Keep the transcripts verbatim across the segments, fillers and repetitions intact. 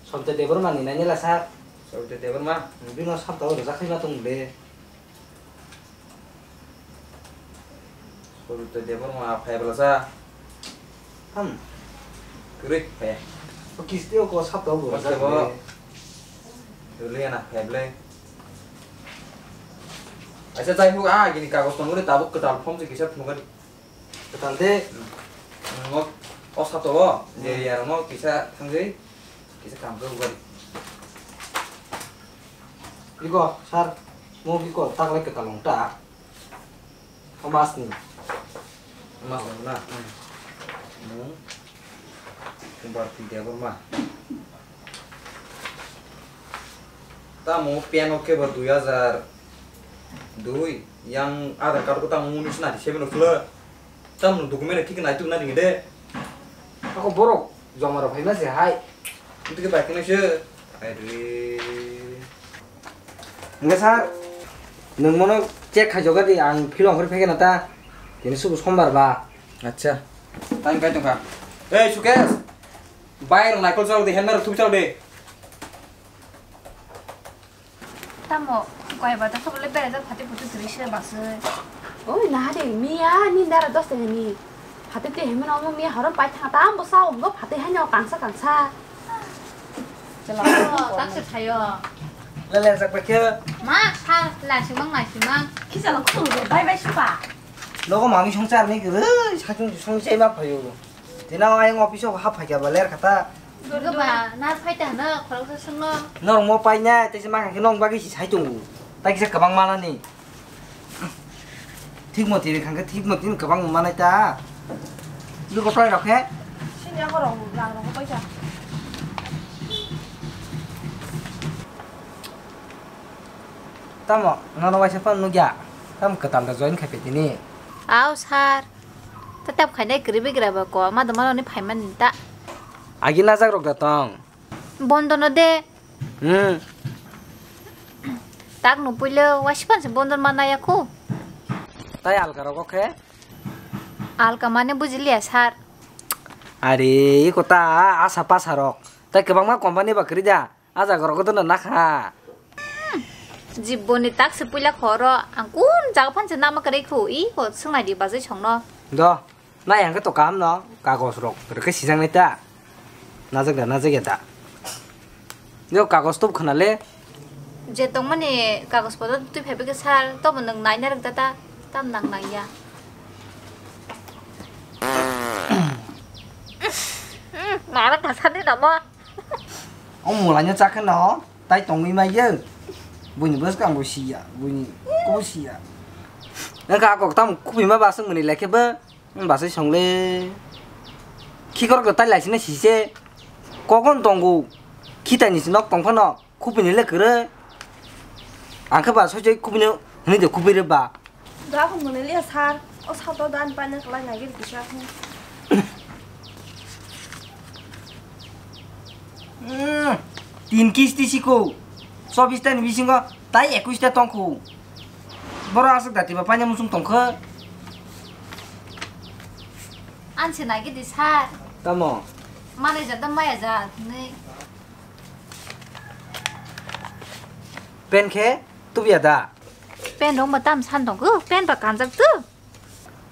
Sabita Debbarma ni nai nela sa. Sabita Debbarma? Bino sabta o rwjak khaima tong de. Sabita Debbarma phai bwla sa. Ham. Kwrwi phai. O kisti o ko sabta o rwjak de. Dole na phai bwle. Acha jai hok a gini kagoj tong gori tabuk kwtal form se kisa phunukani. Kwtal de. Ngo o sato o je yarno kisa thangwi kisa kam khe ugari. Iko sir, mo iko taklai kwtal wng ta. O mas ni. Mas wng na. Mung. Kumbar ti dia ma. Tamo piano khe bo dui hajar dui, yang Aadhaar card ko tamo unis na di seven o khwlwi. Tamo document thik nai tuk na ring de. Ako borok joma rok phaima se hai. Itu ke baik na se. Ai re. Enggak sir, nung mono check khai joga di ang philong hori phege na ta. Kini suku sombar ba. Acha. Time kai tongkha. Ei Sukesh. Bai rok naikol chal di, henna rok thubi chal di. Tamo, koi ba ta sabole bere jak phati phuti tiri se basoi. Oi, na de miya ni dara dos tani. Phati te hemen omo miya horom pai thang ta ambo sa omgo phati haino kangsa kangsa. Chalo. Oh, tak se thayo. Lele jak ba khe. Ma, sa, la simang, la simang. Kisa lo khulu de, bai bai supa. Logo mami song char ni gre, sa chung song chai ma phayo. Tino ayang office o hap phai kha ba ler khata. Goba, na phai ta hano, khorok sa sung no. Norok mo pai na, tei se ma kha khe nong bagwi si sai tongo. Tai kisa kwbang mana ni. Thik mo tini khang khe thik mo tini kwbang manai ta. Ni ko try rok khe. Sini ako rok lang rok pai ta. Tamo, nono waisa phone nugya. Tam kwtal da join khai pe tini. Aw sir. Tetap khainai kwrwi bigra ba ko ma doma roni phaimani ta. Agi najak rok da tong. Bondono de. Hmm. Tak no puilo wasipan se bondon manaya khu. Tai alka rok khe? Alka mane bujiliya sir. Are, iko ta asa pasa rok. Tai kwbangma company ba kwrwi da. A jaga rok gotorno nakha. Jiboni tak se puila khoro ang kun jaga phan se nama kwrwi khu i ko swngnai di bajai songno. Do, nai ang khe to kaham no kagos rok rwkhe sijak nai ta. Najak da najak ya da. Yo kagos tub khna le. Je tongmani kagos poto twi phaibai khe sir tobo nwng nai narwk da ta tam nang nang ya. Mara kasani namo. O mulaino chakhe no, tai tongwi mai ye. Buini bwskang bo siya, buini ko siya. Nang ka kok tam khubima baswk mani lekhe bo, basai songle. Khikor ko tai laisina sise. Kokon tongo. Khitani sinok tongphano, khubini le kwrwi. Ang khe ba soi soi khubini hwnwi de khubui re ba. Da phung mwnwi liya sir, o sato dan paina kwlai nai giri kisa phung. Hmm, tin kisti siko, chobbish ta ni bisingo tai ekwis ta tongkho. Boro aswk dati ba paina muchung tongkho. Anse nai gidi sir. Tamo? Manai jat da maya jat hwnwi. Pen khe tubya da? Pen rok ba tam san tong khe, pen ba kanjak tu.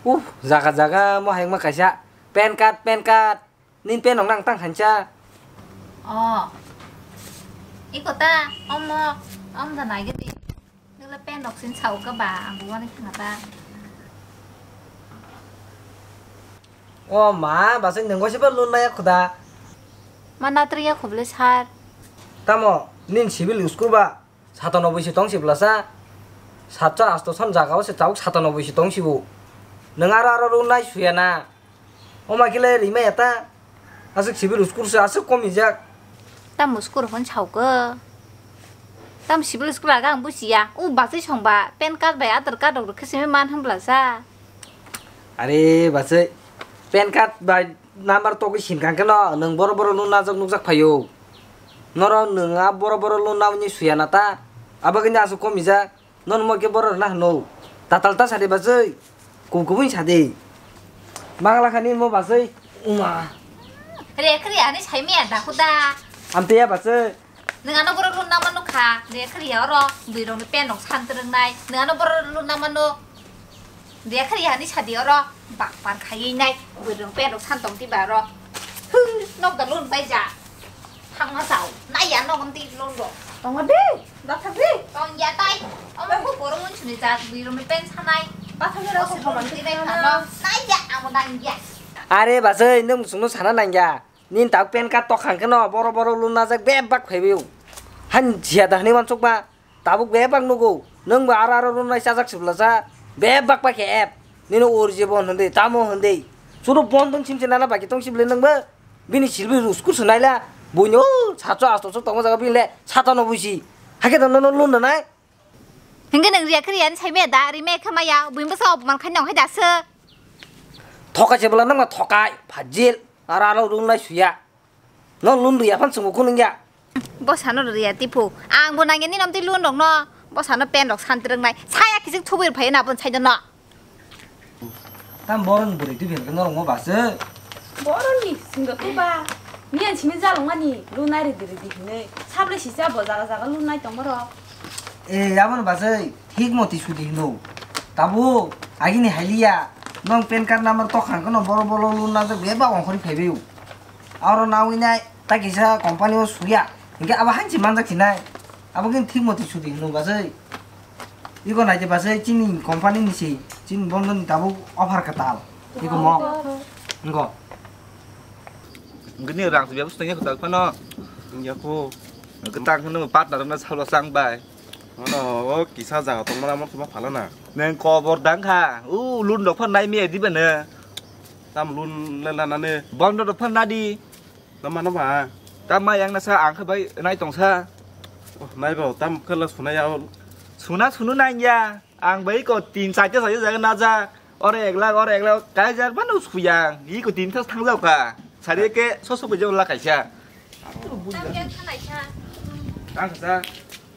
Uh, jaga jaga mo hayungma kaisa. Pen card, pen card. Nin pen rok nang tang khansa. Oh. Iko ta, omo, om da nai gidi. Nula pen rok sin sau ka ba, ang buwan khna ta. O ma, basai nunggo se ba lun naya khuda. Ma natri ya khuble sir. Tamo, nin civil school ba? Satanoboi se tong si bwlasa. Satso asto son jaga o se tabuk satanoboi se tong si bo. Nwng aro aro rw nai suya na. O ma khe le rimai ya ta. Aswk civil school se aswk kom ijak. Tamo school hwn sao ko. Tam civil school aga ang busiya. U bachai song ba pen card bai aadhar card rok rwkhe simi man hwn bwlasa. Are bachai pen card bai number togwi sinkang khe no nwng boro boro no najak nukjak phaio. Noro nwng a boro boro loan naboni suya na ta? Abo khe aswk kom ijak. Nono mo khe boro rwna hwno. Tatal ta sadi bachai. Kum kumui sadi. Mangla khani mo bachai. Uma. Re khri ani sai miya da khuda. Amtwi ya bachai. Nwng ano borok loan nangma nukha, je khriya oro bwrwi rokni pen rok san twrwngnai. Nwng ano borok loan nangma nuk. Dia khari hani sadi oro bakpar khaiwi nai, bwrwng pen rok san tong tiba oro. Hwng, nok da loan bai ja. Thangma sao. Nai ya nok amtwi loan rok. Tongo de, da thang de. Tong ya tai. Omo ko borok mun suni ja, bwrwng pen sanai. Ba thang de, o se loan twi nai phano. Nai ya, amo nang ya. Are bachai, nwng chwngno sana nang ya. Nini tak pen card tok khang kheno boro boro loan najak bebak phaibaio. Han jia da hwnwi mansukma. Tabuk bebak nugo, nwng bo aro aro rwnai chajak sibla cha, bebak pai khe app, nini orji bon hwndwi, tamo hwndwi, churu bon tong simse nana baki tong sibli nwng bo, bini silbi ruskur se naila, buino sacho asto so tongma jaga bini le sata no buisi, hakhe tong nono lun nai. Hingke nwng riya khe riya ni sai me da, ri me khe maya, buino bwsa opman khai nong hai da se. Thokai se bwla nwng ma thokai, phajil, aro aro rwnai suya. No lun riya phan chwngbo khunung ya. Bo sano riya tipo. Ang bo nangya ni nom twi lun rok no. Bo sano pen rok san twrwng nai. Saya kisik thubui phai na bon sai no. Tam borong bwrwi twi phel no rong mo base. Borong ni singo tu ba. Ni an simi jalong mani lun nai ridi ridi hinui. Sable sisa bo jaga jaga lun nai tong borok. E, yabon base. Thik moti sudi hino. Tabu agini hailiya. Nong pen card number to khang kono boro boro lun na je beba ongkhori phaibayo. Aro nawi nai ta kisa company o suya. Hingke abo hanchi manjak sinai. Abo kini thik moti sudi hino bachai. Iko naide bachai chini company ni si. Chini bondo ni tabuk offer katal. Iko mo. Ngo. Gini rang sibya bustang ya kutal phano. Ya ko. Ketang hino partner na salo sang bai. Ono o kisa jaga tongmana mo tuma phalana. Neng kobor dang kha. U lun rok phan nai me di bene. Tam lun le lanane. Bondo rok phan nadi. Nama nama. Tam ma yang nasa ang kha bai nai tong sa. Oh, nai ba tam khala suna ya. Suna sunu nai ya. Ang bai ko tin chaita chaita jaga na ja. Ore ek lakh, ore ek lakh. Kai jak mano suyang. I ko tin thas thang jao ka. Sari ke so so bai jao la kaisa. Tam yang thanai sa. Ang sa.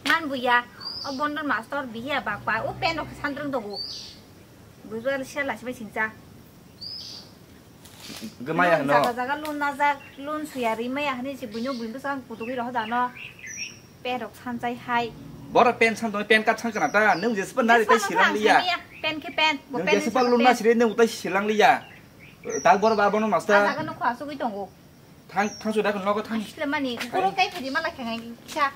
Man buya, o bondon master bihiya bakpa, o pen rok santrang dogo. Buibar siya lasi bai singsa. Gmaya hino. Jaga jaga lun najak, lun suya ri maya hani si buino buino sang kutugui roho dano. Pen rok sanchai hai. Boro pen san doi pen kat sang kana ta, nung jespa nari tai silang liya. Pen ke pen, bo pen. Nung jespa lun na sire nung tai silang liya. Tal boro ba bono master. Jaga no khwa sugui tongo. Thang, thang suda nogo thang. Asle mani, borok kai phadi mala khangai kisa.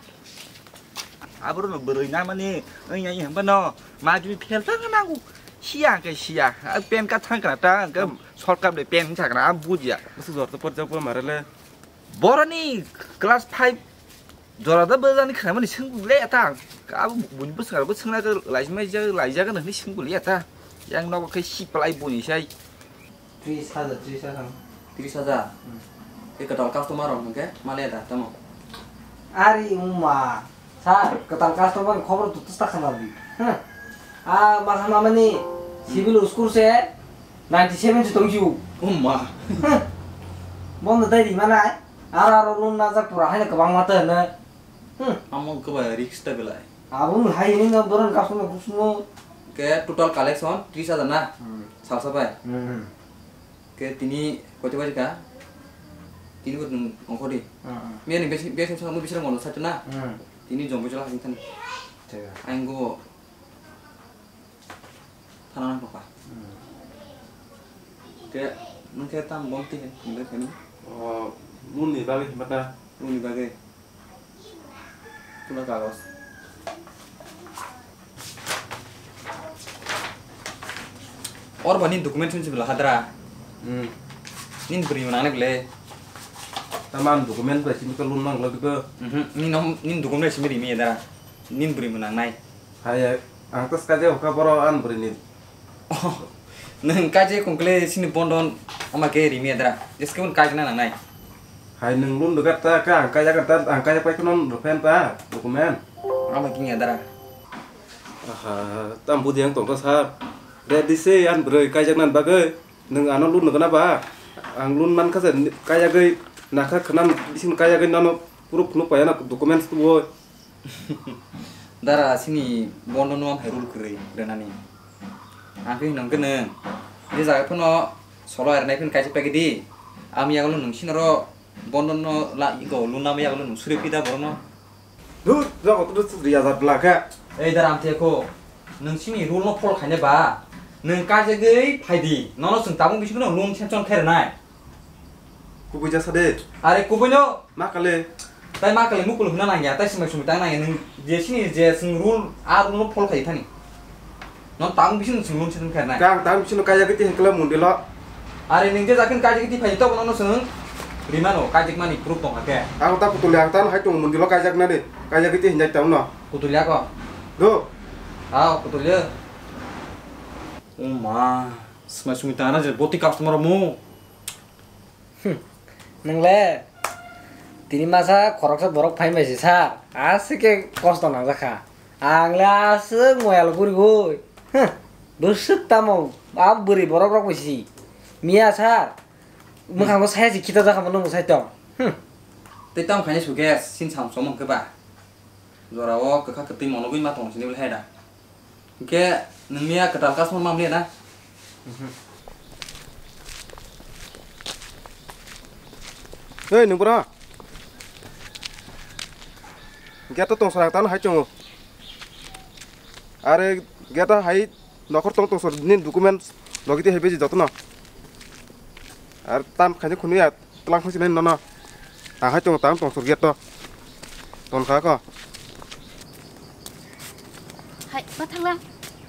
Aboro no bwrwi na mani, oi ai hamba no, ma juni phel thang na gu. Siya ke siya, a pen ka thang kana ta, ke short kam de pen thang kana, am bujiya. Musu jor to por jabo marale. Boroni class five jora da bwjani khanai mani senggu le ta. Ka bu bun bwsar bo sengna ke laijima ja, laija ke nani senggu le ta. Yang nogo ke si palai buni sai. Tris hajar, tris hajar. Tris hajar? Hmm. Ke kwtal customer rok hwnkhe male da tamo? Ari wngma, sir, kwtal customer ni khobor to twsta khna di. Huh. A masa mamani civil school se ninety seven se tongsiu. Wngma. Huh. Bondo dai ri manai. Aro aro loan najak pura haino kwbangma to hwnwi. Hmm. Amo kwbai risk ta belai. Abo hai hwnwi no boron customer kusumo. Ke total collection tris hajar na? Hmm. Salsa bai. Hmm. Ke tini koito bai ka? Tini bo nung ongkhori. Hmm, hmm. Miyani besi, besi sa mo bisra ngono sa na? Hmm. Tini jombo jala hang thani. Thik ase. Ang go thana nang kha. Hmm. Ke nung ke tam bom ti he, nung ke ni? Oh, loan ni bagwi himba ta? Loan ni bagwi. Tula kagos. Or ba nini document simi sibila hadra. Hmm. Nini bwrwi mwnang nai bwle. Tama ang document bai simi ka loan nang lagi ko. Mhm. Nini nom, nini document bai simi rimi ya dara. Nini bwrwi mwnang nai. Hai, ang tas kaje hoka boro an bwrwi ni. Oh, nwng kaje kongkle sini bondon ama ke rimi ya dara. Jeske un kaje na nang nai. Hai nwng loan dogat ta ka ang kaje ta ang kaje pai kono ruphen ta document. Ama king ya dara. Aha, tam budi ang tongkha sir. Ready se an bwrwi kaijaknani bagwi. Nwng ano loan rwgwna ba? Ang loan mankha se kaiyagwi nakha khwnam bising kaiyagwi nono proof phunuk paiyano documents tubo. Dara sini bondo no hai rule kwrwi rwnani. Ang khe nungkhe nwng je jaga phano solo ernai phano kaisa paikhe di. Ang yago nwng sinoro Bondo no la iko luna maya lo nung suri pida borno. Dut, jogo tu dut riya jat bla khe. Ei da ram the ko. Nung sini rule no follow khaine ba. Nung kaijagwi phaidi. Nono chwng tabung bising no loan sanction khairnai. Kubui jasa de. Are kubui no. Ma kale. Tai ma kale mukul huna nangya, tai simai sumi tang nangya. Nung je sini je chwng rule, a rule no follow khai thani. Non tang bising chwng lung chwng khairnai. Kang tang bising kaijagwi ti hengkla mundilo. Are nung je jakin kaijagwi ti phai to bono no chwng rimano kaijak mani proof tong hake. Ang ta putuli ang tan hai tong mundilo kaijak nani. Kaijagwi ti hinjak tang no. Kutulia ko. Do. Ah, kutulia. O ma, smai sumi tang na je boti customer mu. Hmm. Nwngle tini masa khoroksa borok phai bai se sir, aswk khe kosto nangjak kha. Ang le aswk moyal guri goi. Huh. Bwswk tamo a bwrwi borok rok bai si. Miya sir, mwkhang bo saya si khita jakha mo nung sai tong. Hmm. Tei tamo khaina su gas sin sam som hwnkhe ba. Jora o kwkha kwtwi monogwi ma tong sini bwlai hai da. Hwnkhe nungni a kwtal customer ma mliya na? Ei, nung bwrha. Gate o tong sara tang hai chongo. Are gate o hai nokhor tong tong sor ni document logi di hai beji jotono. Ar tam khaini khunu ya. Tlang khasi nai nono. Ahai tong tang tong sur gate to. Ton kha ko. Hai, bathangla.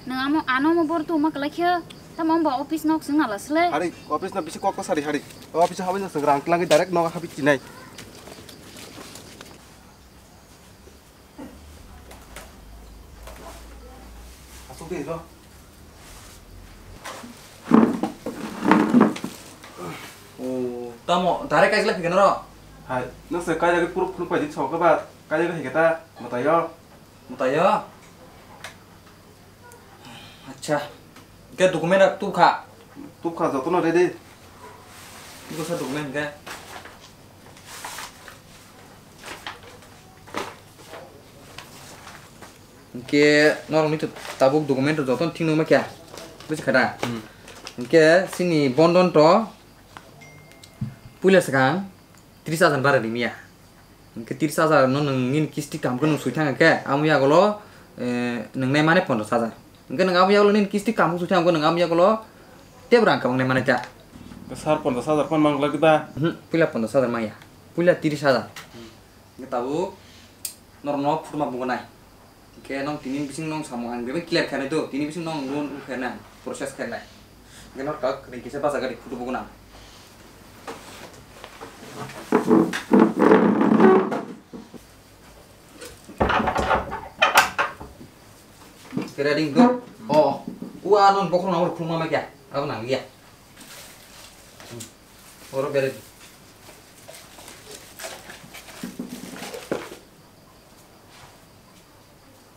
Nang amo ano mo bor tu ma kala khya. Tamo ba office nok sing nala sle. Hari office na bisi kok ko sari hari. Office habai na sing rang tlang direct nok habi chinai. Asuk de ro. O, tamo, direct kaijak phikha noro? Hai, nang se kaijak phuru phunu paidi sok ba, kaijak hai kata, matayo. Matayo? Acha. Ke document rok tubkha? Tubkha, jotono ready. Iko sa document ke? Hwnkhe norokni to tabuk document rok jotono thik nukma khe, buji kha da? Hmm. Hwnkhe chini bondon to puila swkang tris hajar bara rimya. Hwnkhe tris hajar no nwng nini kisti kaham khe nwng sui thang khe, amo yagulo, eh, nwng nai mane pondros hajar. Hwnkhe nwng amo yagulo nini kisti kaham khe sui thang khe nwng amo yagulo tebo rang kwbang nai mane ta. Sir, pondros hajar phano mang glak da? Mhm, puila pondros hajar maya. Puila tris hajar. Hwnkhe tabuk norokno phutuma bungo nai. Hwnkhe nong tini bising nong samung ang bebak clear khainai do, tini bising nong loan rw khainai, process khainai. Hwnkhe nong tak ring kisa basa gari photo bugo nang. Kera ding do. Oh, ua non bokhorok nang khuluma ma kya? Abo nang liya. Oro bere.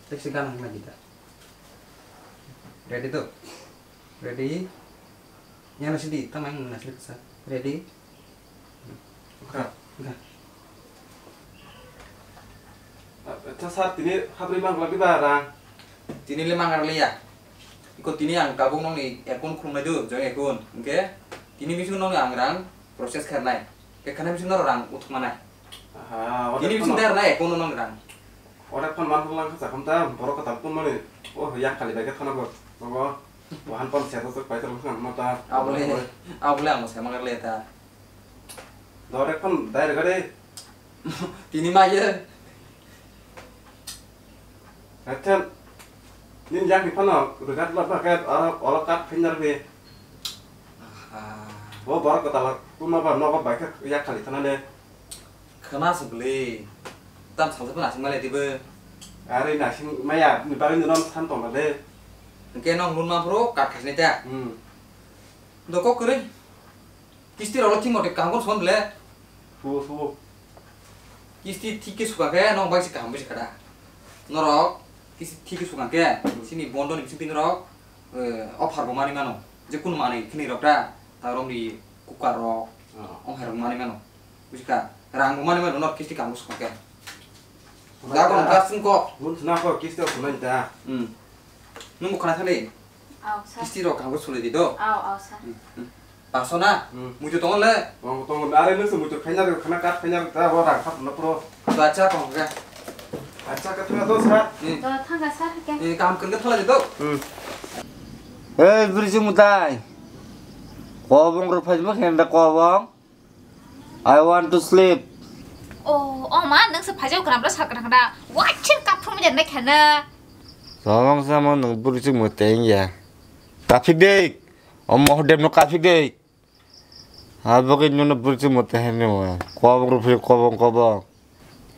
Taxi gana hina kita. Ready to? Ready? Yang nasi di, tamang nasi kesa. Ready? Oke. Oke. Acha sir, tini habri mang lagi barang. Tini le mangar liya. Iko tini ang tabuk nongni account khulumnai do, joint account. Hwnkhe tini bising nongni ang rang process khainai. Khe khana bising norok rang uthukmanai. Aha, tini bising der nai account nongni rang. Ore phone man lang kha sakham ta, borok kwtal phone mani. Oh, yang khali bai khe thana bo. Bobo, wahan phone se to pai to lang ma ta. Abole, abole ang se mangar le ta. Dore phone dai re gade. Tini ma ye. Acha, nin yang di phone regat la ba ke aro olo kat phinder be. Aha. Bo borok kwtal phone ma ba nogo bai khe yak khali thana ne. Khna se bwle. Tam salsa phano asing male dibo. Are nasing maya ni bagwi no san tong le. Hwnkhe nong loan ma phuru kat khasne ta. Hmm. Doko kwrwi. Kisti rok thik mote kaham son bwle. Subo, subo. Kisti thik khe suka khe nong bai se kaham bai se khada. Norok kisti thik khe suka khe sini bondo ni bising norok, eh, offer bo mani mano. Je kun mani khini rok ta, ta rom ni cooker rok, oh, ong hai rok mani mano. Buji kha, rang bo mani mano, nor kisti kaham suka khe. Dagon gas sing ko. Mun sna ko kisti ko nai ta. Hmm. Nung bo khana thani? Aw, sir. Kisti rok kaham sulai di do. Aw, aw, sir. Hmm, hmm. Paso na? Hmm. Muitu tongo le? Tongo, tongo. Are nung se muitu khaina rw khana kat khaina rw ta bo rang khat na pro. To acha kong ga. Acha ka thana do sa. Hmm. To thanga sa ke. Eh, kam kan ka thola de to. Hmm. Hey, Brising Mutai. Kobong rw phai mo khenda kobong. I want to sleep. Oh, oh ma, nung se phai jao gram ra sa gram ra. Wachir ka phum jen na khana. Samang samang nung Brising Mutai ya. Kapik de. Omo hodem no kapik de. Abo khe nono Brising Mutai hwnwi mano. Kobong rw phai kobong kobong.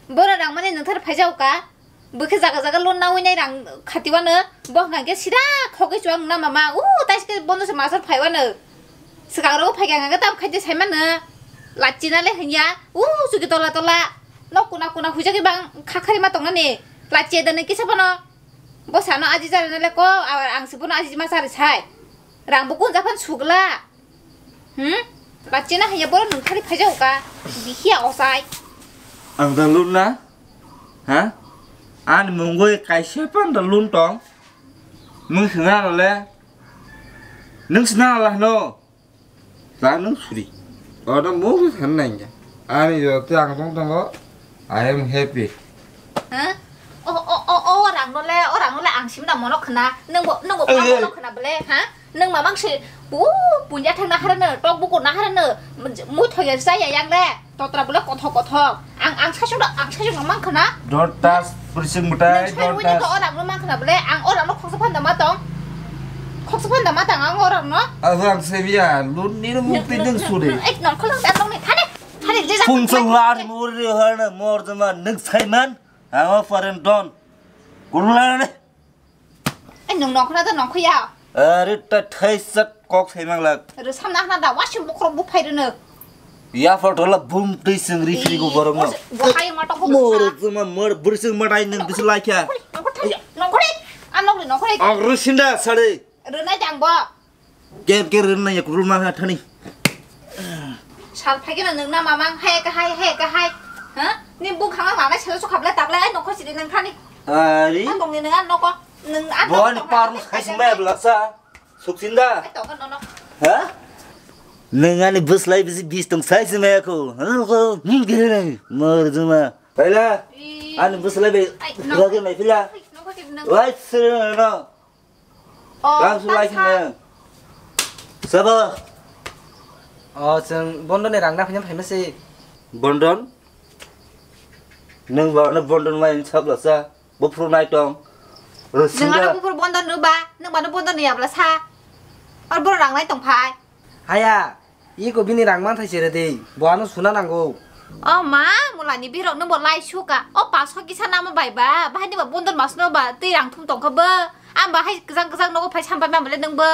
Boro rang mani nwng thar phai jao ka. Bwkhe jaga jaga loan nawi nai rang khatiwano. Bo hwnkha khe sida khogwi chuwak nang mama. U tais khe bondo se masor phaiwano. Swkang rogo phai kha hwnkha khe tam khaide sai mano. Lachina le hwnya. U chuki tola tola. Nok kuna kuna huijagwi bang khakhari ma tongnani. Lachi da nang kisa bono. Bo sano aji jari nale ko, a-, ang se bono aji ma jari sai. Rang bo kun japhan sugla. Hmm? Bachina haya boro nung thari phai jao ka. Bihiya osai. Ang da lun na? Ha? Ani mungoi kaisa pan da lun tong. Nung sina le. Nung sina lah no. Tang nung suri. Ono mungsa san nangya. Ani joto ang tong tongo. I am happy. Ha? O, o, o, o rang no le, o rang no le ang simna mono khna. Nung bo, nung bo Eh, eh. Mono khna bole, ha? Nung mamang si, pu, punya thang na hara no, tok buku na hara no, mui thoya saya yang le. Totra bole kothok kothok. Ang, ang sasung da, ang sasung mang khna. Don't touch, Brising Mutai, Nung sai don't wini touch. Ko orang no mang khna bole, ang orang no khoksa phanda ma tong. Khoksa phanda ma tang ang orang no. Abo ang sebiya, lun ni no mukti nung suri. Ek nol kholang ta tong ni, thani, thani, je ja. Phung sung la ni muri har na mor jama nung sai man. Ang o foreign don. Kurla ne. Ai, nung nongkhorna da nongkhoya. Are ta thaisa kok sai manglak. Ro samna hana da wasim bukhro buphai rwno. Ya photo la bum twi sing ri sing go borok no. Bo hai ma to ko. Mor juma mor Brising Mutai nung bisu laikya. Nongkhore, nongkhore. An nongkhore, nongkhore. Ang ro sinda sare. Ro nai jang bo. Ker ker rinna ya kurul ma ha thani. Sal phai gana nung na mamang hai ka hai hai ka hai. Ha? Ni bu khama mana selo so khabla tabla ai nokho sidi nang thani. Ari. An bong ni nang an nokho. Nung an Bo ni nokho. Par mu khai sing mai bla sa. Suk sin da. Ai to kan nokho. Ha? Nung ani bus lai bisi bis tong sai sing mai ko. Ha ko ni gere nai. Mor juma. Baila. Ih. Ani bus lai be. Ai, no. Lagi mai pila. Ai, nokho sidi nang. Wai sir no. O, Rang sulai tangkha. Sini. Sabo. O, chwng Bondon ni rang na phaiya phaima se. Bondon? Nung ba no Bondon mai sabla sa. Bufru nai tong. Nung ano Rusinda. Bufru Bondon ru ba, nung ba no Bondon ni abla sa. Ar boro rang nai tong phai. Haya. Iko bini rang manthai chere de, bo ano suna nango. O ma, mulani birok no bo lai suka. O paso kisa namo bai ba, bahai ni ba bondon mas no ba, tei rang thum tongkha bo. Ang bahai kwchang kwchang nogo phai sampai ma bole nung bo.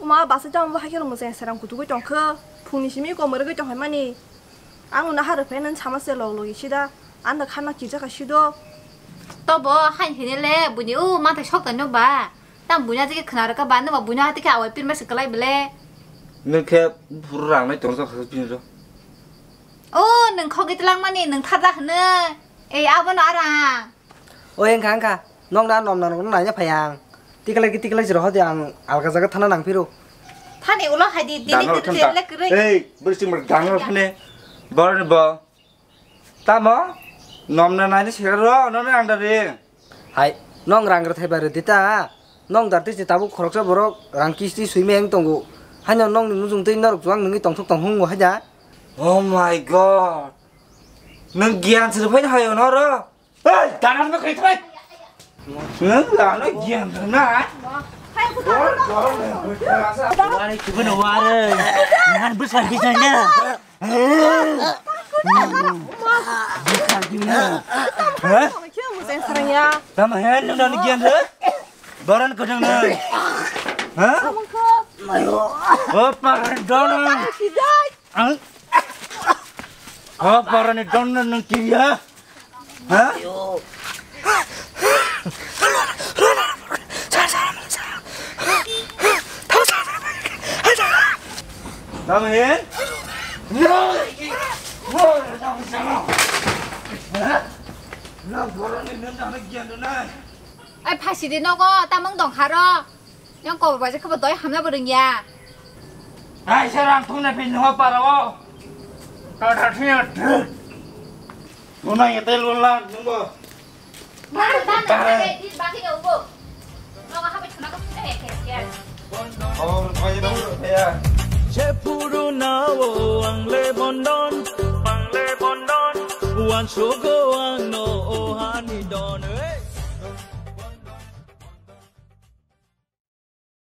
O ma, basa jang bo hai khe rong mojang serang kutu goi tongkha. Phungni simi ko moro goi tong hai mani. Ang no haro phai nang sama se log logi sida. Ang da khana kija ka sido. To bo hai hine le, buni o manthai sok tong no ba. Tang buina tike khna rwkha ba, nungba buina tike awai pirma se kwlai bele. Nung khe buru rang nai tong jak kha pini ro. O, nung khogwi twlang mani, nung tharda hwno. Ei, abono arang. O, wngkha, wngkha. Nokna nom na nokna naina phai ang. Tiklai ki tiklai jora hodi ang alga jaga thana nang phiro. Thani ulo hai di, dini Dano kiri thanta. Le kiri. Ei, bwrwi chwng dano phane. Boroni bo. Tamo? Nomna naini sero, nono ang dari. Hai, nong rang rwthai bai rwdi ta. Nong dar twi tabuk khoroksa borok rang kisti swi meng tongo. Haino nongni mujung twi norok chuwang nungwi tongthok tong hungo haida. Oh my God. Nang giyan se rwphai hayo noro. Hey, danan no khai thai. Nang lano giyan na. Wari kubun wari. Ngan besar bisa na. Hah? Tama hen nang dan gian he? Baran kadang na. Hah? Oh, paran don. Ang. Oh, paran don nang kiri ya. Ha? Tama hen? Ai, phasi de nogo, tamung dong haro. Yang kobor baje khabo doi hamna bo rwngya. Kaisa rang thumna phi nungho parao. Tata thia thik. Nuna ya tel wala nungbo. Bang, bang, bang, bang, bang, bang, bang, bang. Nogo habai thuna ko, eh, eh, eh. Oh, oh, ya, ya. Chepuru nao ang le bondon, ang le bondon. Wan sogo ang no o hani don.